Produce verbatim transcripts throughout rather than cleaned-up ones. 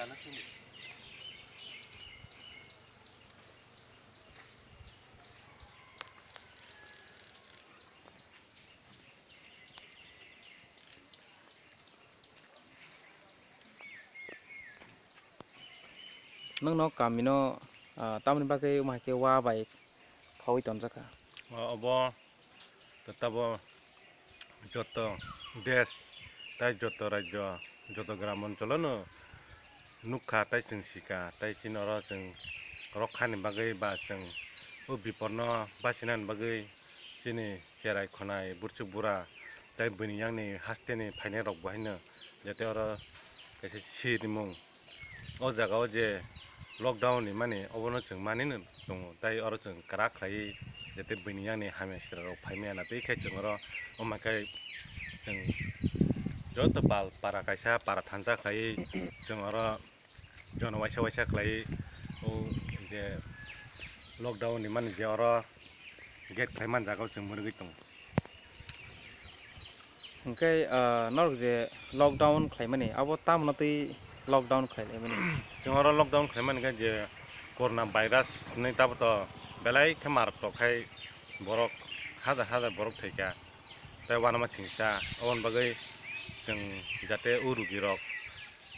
Nwng no kami no, ah, tamoni bagwi wngma hai khe wa bai khaui tonjakha. O-, obo tabo joto desh tai joto rajyo, joto gram oncholono nukha tai chwng sikha, tai chini oro chwng rokha ni bagwi ba chwng o bipor no bachina ni bagwi chini cherai khonai, burchuk bura tai buini yang ni haste ni phainai rok bo haino jate oro kaisa si rimung. O jaga o je lockdown ni mani obono chwng mani no tongo, tai oro chwng kwrak khlaiwi jate buini yang ni hamya sira rok phai maya na, tei khe chwng oro omo khe chwng joto pal para kaisa para thansa khlaiwi chwng oro jono waisa waisa khlaiwi o je lockdown ni mani je oro gate khlai man jaga o chwng mwrwgwi tongo. Hwnkhe, ah, norok je lockdown khlaimani, abo tamoni twi lockdown khlai laimani? Chwng oro lockdown khlaimani khe je corona virus hinwi tabukto belai khe maratwk khai borok hajar hajar borok thwikha, tei uanama singsa. Aboni bagwi chwng jate o rugirok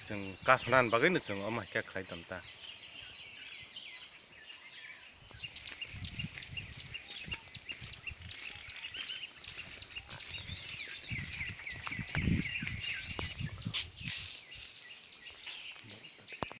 chwng kasonani bagwino chwng omo hai khe khlai tongta.